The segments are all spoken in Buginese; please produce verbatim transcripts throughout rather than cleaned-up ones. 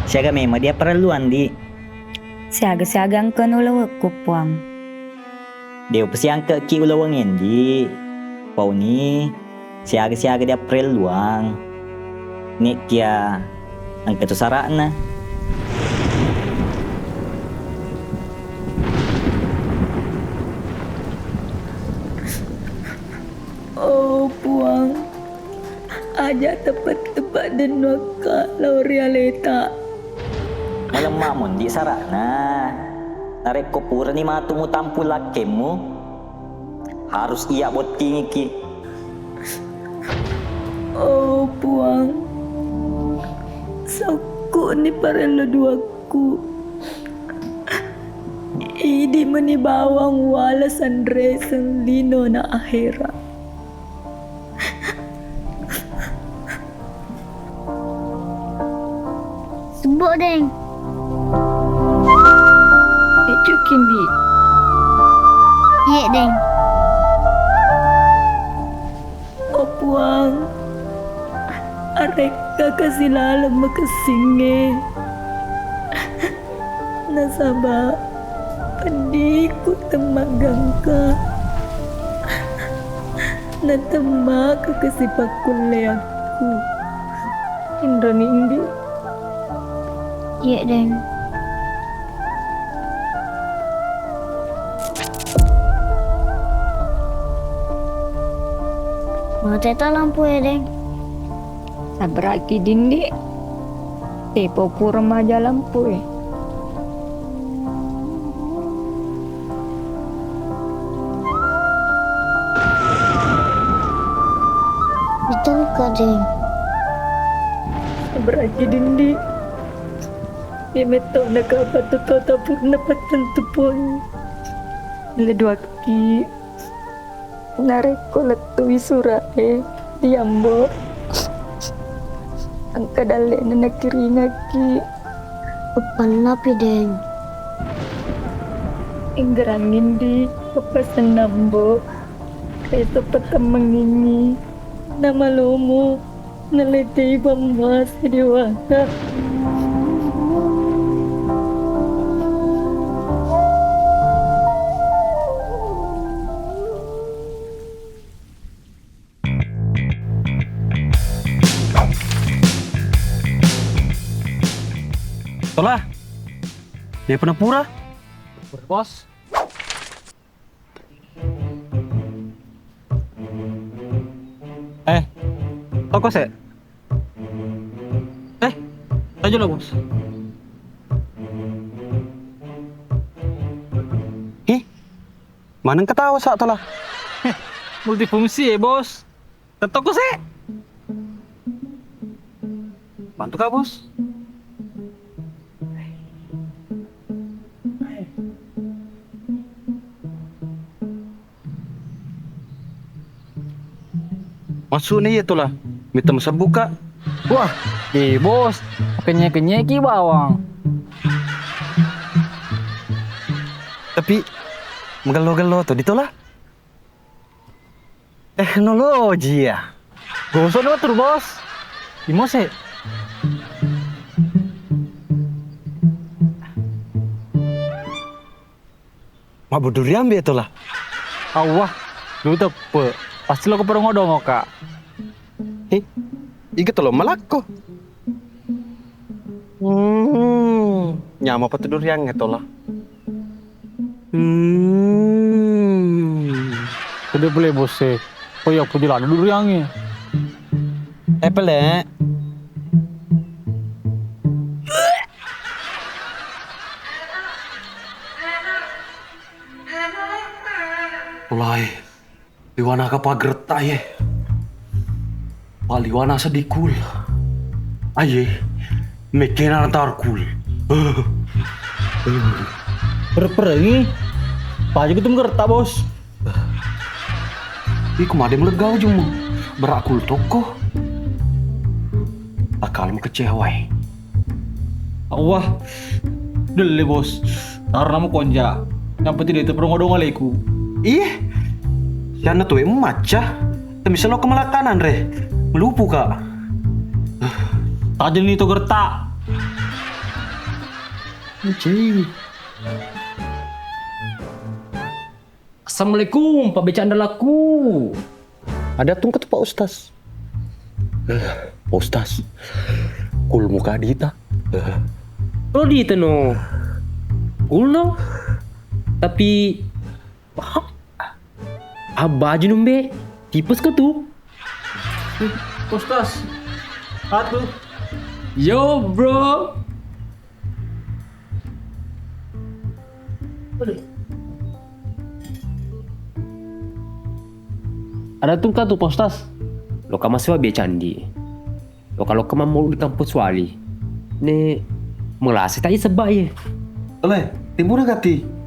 Siaga memang diapparelluang, Ndi. Siaga-siaga engka nulawekku, Puang. De' upasiangkekki ulaweng, Ndi. Pauni, siaga-siaga diapparelluang. Nekkia engka tu sara'na. Oh, Puang, aja' teppe'-teppe' dennuakka lao ri aleta. Malemma' mundi sara'na. Narekko purani matu mutampu lakkemmu, harus iya' bottingiki. Oh, Puang, sokku'ni parellu duakku. Idi' meni bawang wala sanreseng lino na ahera. Sebbo, Deng. Ecuki, Ndi. Iye, Deng. Oh, Puang, arekka kasi laleng makessingnge. Nasaba' peddiku temmaggangka. Natemmaka kasi pakkulleakku. Inroni, Ndi. Iye, Deng. Mate ta lampu e, Deng. Sabaraki, Ndi. Tepo pura maja lampu e. Betul ka, Deng? Sabaraki, Ndi. Iya metto na kapang tu tota purna pattentu poni. Leduakki. Narekko lettui sura'e ri Ambo, engka dalle'na nakiringakki. Uppannapi, Deng. Enggerangngi, Ndi, pappasenna Ambo. Kaisa patemmengngingngi namalomo. Naletei pammase dewata. Tola, dia pernah pura? Pura, Bos. Eh, toko se. Eh, aja lah, Bos. Hi, maneng ketawa sa' Tola? Multifungsi ya, Bos. Tetoko se. Bantu ka, Bos. Massu'na iya Tola, mita masebbu ka. Wah, eh, Bos, kenye-kenyeki bawang. Tapi magello-gello to di Tola. Teknologi ya. Gosok no tur, Bos. Imose. Mabbu duriang be Tola. Awwah, lu teppe. Pasti lo keperong odong ka. Hi, iga Tola malakko. Hmm, nyama pa tu duriang e Tola. Hmm. Gede pole, Bos e. Oh iya, aku jelas dulu riangnge. Eh, pele. Mulai. Liwana ka pageretta ye. Paliwana sedikul. Aye. Mekena tarkul. Perperengi. Paja gitu menggerta, Bos. Iku made meleggau jumu. Berakul toko. Takal mekecewa e. Wah, delle, Bos. Tarna mo konja. Yang penting itu perong odong aleku. Iye. Sianna tuwe macca. Temisa lo kemelakanan re. Melupu ka. Tajeni to gerta. Cewek. Assalamualaikum, Pak Beca Andalaku. Ada tungkat Pak Ustaz. Eh, Pak Ustaz. Kul muka dita. Eh. Lo dita no. Kul no. Tapi Abba aja numbe, tipes ko tu. Ustaz, atu. Yo, bro. Ada tungka tu, Pak Ustaz. Lo ka masua be candi. Lokka-lokka mammulu di kampus wali. Ne melase taji sebba ye. Ole, timpuna gatti.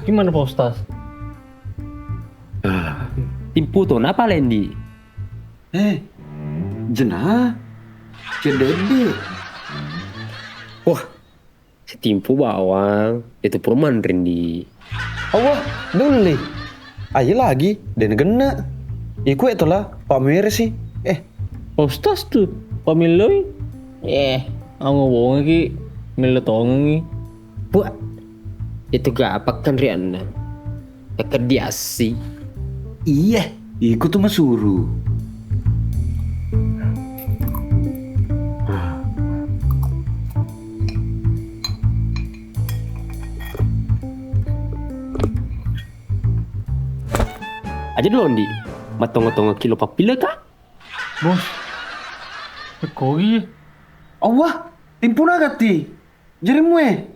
Gimana, Pak Ustaz? Timpu to, napa lendi? Eh, jena, kedede. Wah, sitimpu bawang, itu pura manrendi. Allah, dulli. Ayo lagi, den genna. Iku etola, Pak Mersi. Eh, Pak Ustaz tu, Pak Melloi. Eh, amo bonga ki, mello tongengi. Buah, itu gapakkan rianna. Kekeddi assi. Iya, iko tu masuru. Aja dulu, Ndi. Matongo-tongo kilo papile, Kak? Bos, pekogi. Allah, timpuna gatti. Jerimu, eh.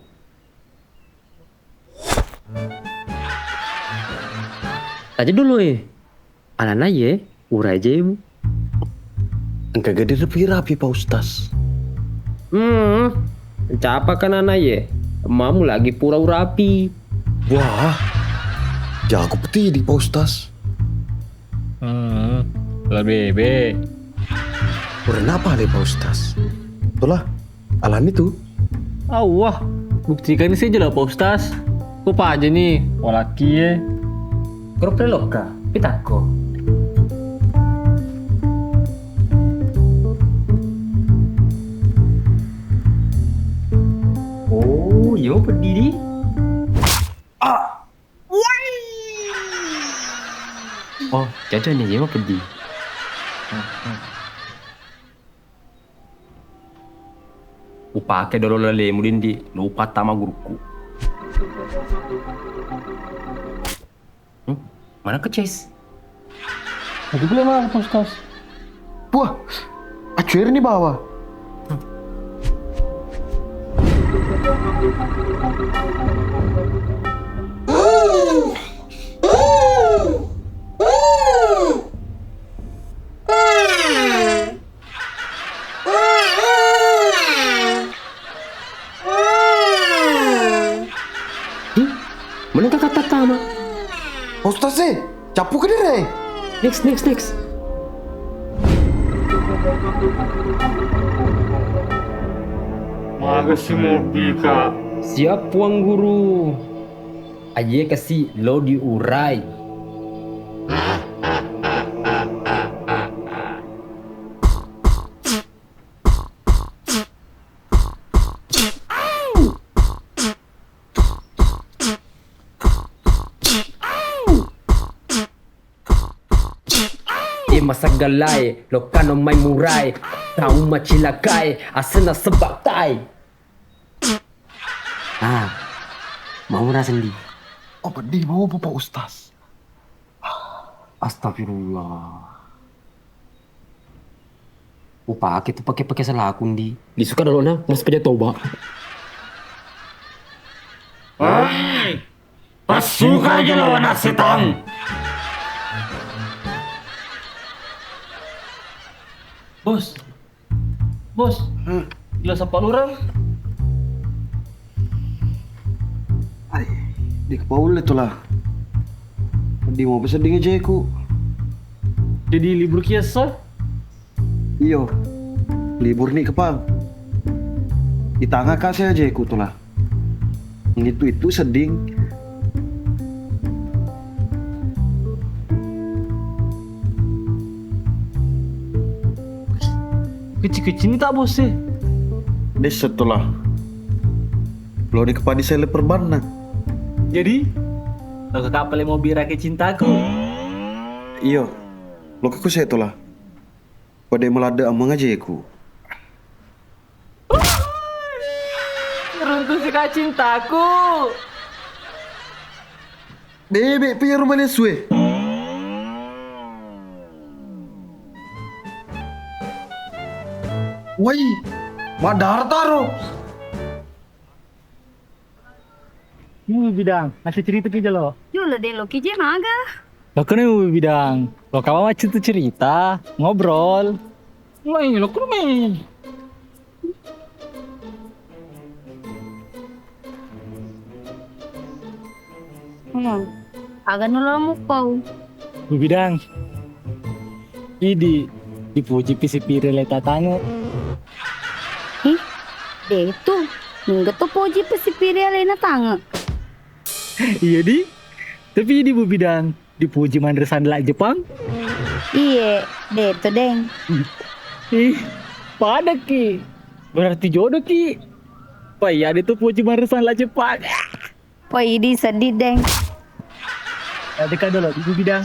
Aja dulu, eh. Alana ye, urai jemu. Engka gede rapi-rapi, Pak Ustaz. Hmm, capa kan ana ye? Mamu lagi pura urapi. Wah, jago petidi, Pak Ustaz. Hmm, la bebe. Pura napa le, Pak Ustaz? Tola, alani tu. Awah, buktikan sih jelo, Pak Ustaz. Ku paja nih, walaki ye. Grup lokka, pitakko. Oh, yo peddi di. Ah. Oh, cocok nih, yo peddi. Upake dolo lalemu, Ndi, lo upattama gurukku. Hmm? Mana ke Ces? Lagi beli mana, Pak Ustaz? Wah, acuir nih bawa. Hmm? Menengka kata tama. Ustaz, eh, cappu ke dire? Next, next, next. Makasih, Mobika. Siap, Puang Guru. Aje kasi lo diurai. Ye masaggalai, lokkano mai murai, tau macilakai, asenna sebba tai. Ah, mau rasa ndi. Oh, pedih mau, Pak Ustaz. Astagfirullah. Upake tu pake-pake salaku ndi. Lisuka dolo na, mas peja toba. Hei, pasuka aja lawan setang. Bos, Bos, hmm. Gila sapa lurang? Ai, di kepaulle tu lah. Di mau pesedding aja ku. Jadi libur kiasa? Iyo. Liburni kepang. Itangaka' si ajeku Tola. Ngitu-itu sedding. Kecil-kecil ni tak bos e. Dessa Tola. Loni kepadi saya perbanna. Jadi, lo ke kapal mau birake cintaku. Iyo, lo ke kuse Tola. Pada meladde amang ajeku. Runtuh si cintaku. Bebe' pi ero bale sue. Wai, madara taro. Ih, Bidang, nasi cerita ki jolo. Yo, lo delo ki je maga. Lo kene Bidang, lo kawa macet cerita, ngobrol. Wai, lo kene. Hmm. Aga nulo mupau. Bu Bidang. Idi, dipuji pi sipiri le tatange. Ih, de tu. Mingga tu puji pi sipiri alena tange. Iya di. Tapi idi Bu Bidang, dipuji manre sandala Jepang. Iye, de tu deng. Ih, pada ki. Berarti jodoh ki. Wah, iya de tu puji manre sandala Jepang. Wah, idi sedih deng. Ada kado lo, Bu Bidang.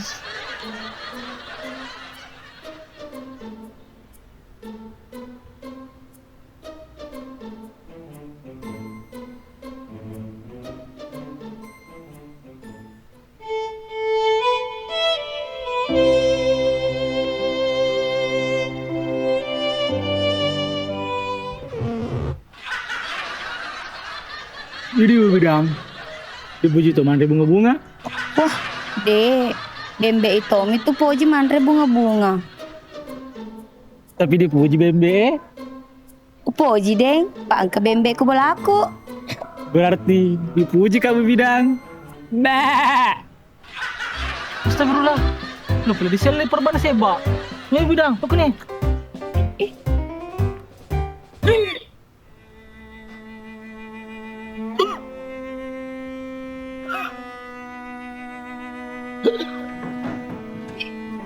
Idi Bu Bidang, dipuji to manre bunga-bunga. Wah, de, bembe' itomi tu poji manre bunga-bunga. Tapi dipuji bembe'. Upoji deng, pa engka bembe' ku bolaku. Berarti dipuji ka Bu Bidang. Bah. Astagfirullah. Lo pula diselle perban seba. Nih Bidang, lo kene. Ih.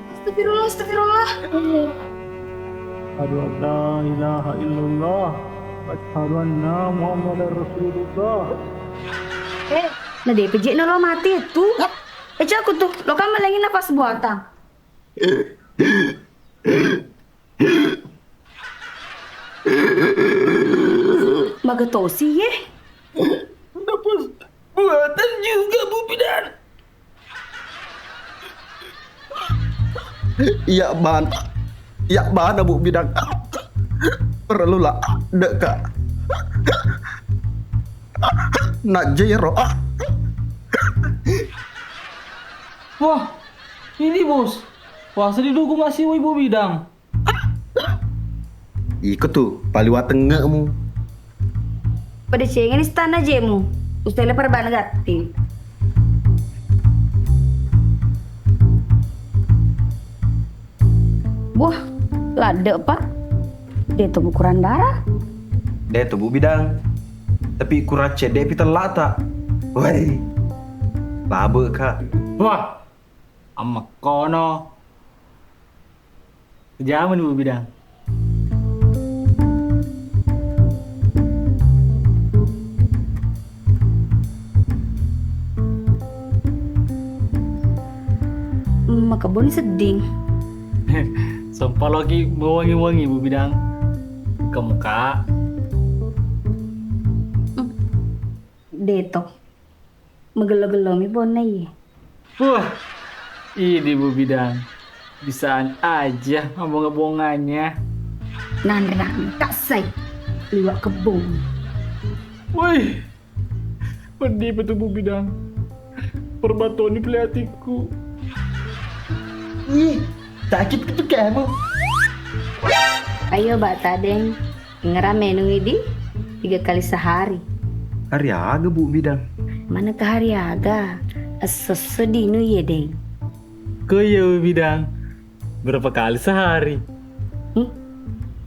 Astagfirullah, astagfirullah. Asyhadu an la ilaha illallah. Asyhadu anna Muhammadar Rasulullah. Eh, na de' pejekna lo mati tu. Eh, cakku tu, lo kan malengi napas buatan. Magatosi ye? Napas buatan juga, Bu Bidan. Iya ban, iya bana, Bu Bidan. Perlu la deka. Najjero. Wah, ini bos. Wah, sedih dukung ngasih ibu bidang. Iko tu, paliwa tengemu. Pada cengeng ni stana jemu. Ustaz lepar bana gatti. Buah, ladde, Pak. De to ukuran darah. De to, Bu Bidang. Tapi kurang cedde pi tellata. Wai. Labe ka. Wah. Ammekkono. Jamani, Bu Bidang. Makebboni sedding. Sempaloki mewangi-wangi, Bu Bidang. Kemuka. Deto. Magello-gellomi bonna iye. Wah, idi Bu Bidang. Bisaan aja mabonga-bonganya. Nanre nangka sai liwa kebong. Woi, peddi petu Bu Bidang. Perbatoni pele atiku. Ih, sakit ketu kamu. Ayo, Bak Tadeng. Engara menung idi tiga kali sehari. Hari aga, Bu Bidang? Mana ke hari aga? Esso-esso dinu iye, Deng. Ko iya, Bu Bidang. Berapa kali sehari? Hmm?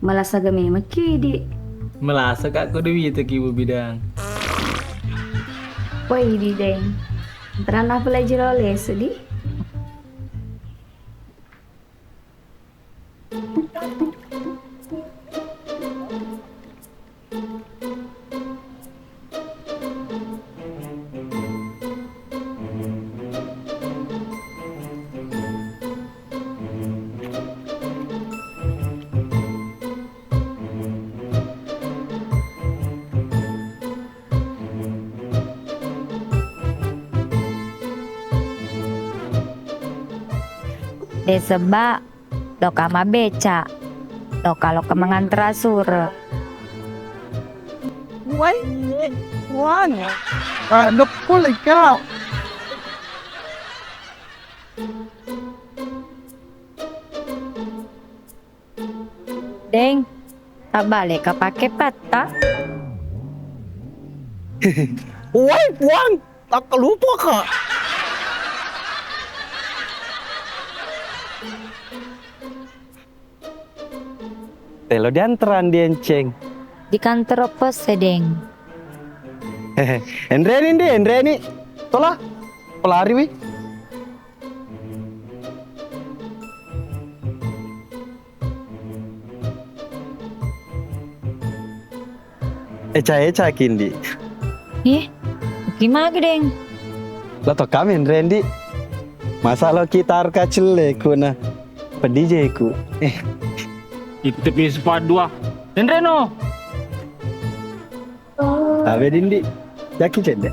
Malasa ga memekki, Di? Malasa ka ko Dewi teki Bu Bidang. Woi, Di Deng. Terana pelajar oleh sedih. De sebba loka mabbeca, loka-loka mangantra sure. Wai, wang. Ah, deppulika. Deng, tabbaleka pake patta. Woi, Puang, takkalupaka. Telo diantarang di Enceng. Di kantor apa sedeng? Enreni, Ndi, enreni. Tola, pelari wi. Eca-eca ki, Ndi. Ih, ki magi, Deng? Lo tokka menre, Ndi. Masa lo ki tarka celle kuna peddi jeku. Eh. Itu pi sepadu ah. Menre no. Tabe, Ndi. Jaki cedde.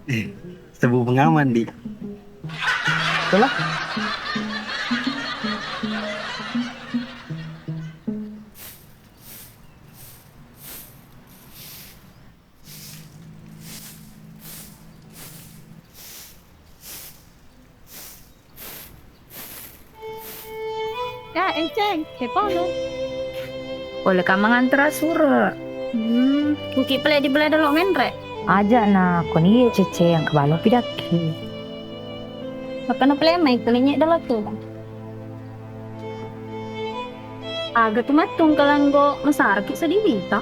Eh, sebu pengaman, Ndi. Itulah. Ya, Enceng, kepono. Pole ka mangantra sure. Hmm, kuki pele di bele dolo menre. Aja na, koni ye Cece yang kebalo pidakki. Makana pele mai kelinye dolo tu. Aga tu mattung kalanggo masaraki sedih bita.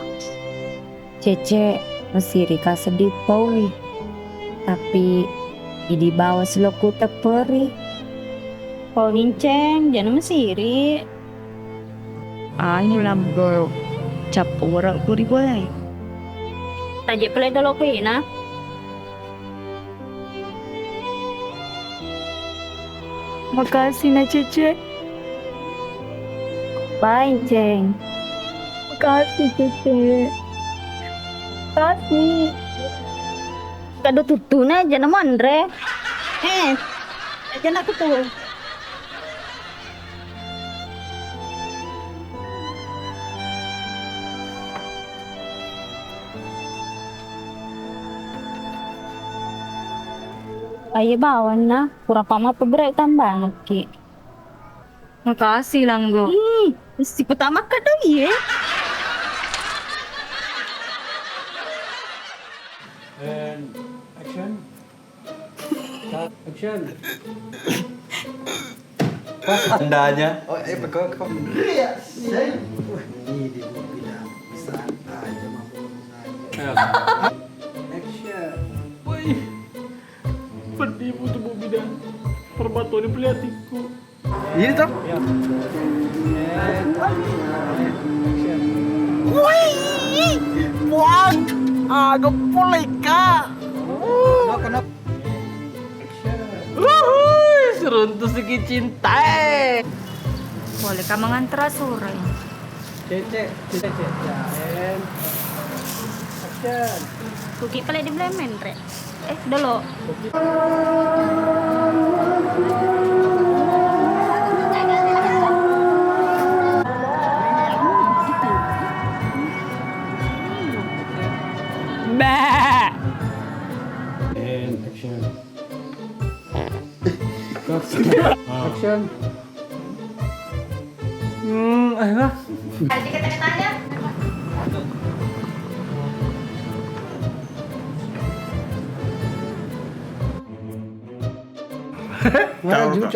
Cece, mesiri ka seddi paui. Tapi idi bawa silokku tepperi. Pau Ninceng, jana mesiri. Ai, lambo cappu wara ku ri boe. Taje pele dolo kuina. Makasih na Cece. Bye, Ceng. Makasih, Cece. Makasih. Kado tutuna aja na manre. Eh, aja na kutu. Aye bawanna, pura pama pebberai tambangekki. Makasih, Langgo. Ih, siputama kadang iye. And action. Cut. Action. Pas andanya. Oh, eh, peko, peko. Iya, sih. Wah, ini dia gua bilang, bisa aja mampu ngomong aja. Iya. Action. Woi. Pedih butuh Bu Bidan. Perbatoni peliatiku. Ini toh? Wih, Puang, aga pulika. Wuhui, seruntu segi cintae. Boleh ka mangantra sore. Cece, Cece, Cece. Action. Kuki pale di blemen, Re. Eh, dolo. Bah. And action. Action. Hmm, ayo lah. Mana Tahu, juco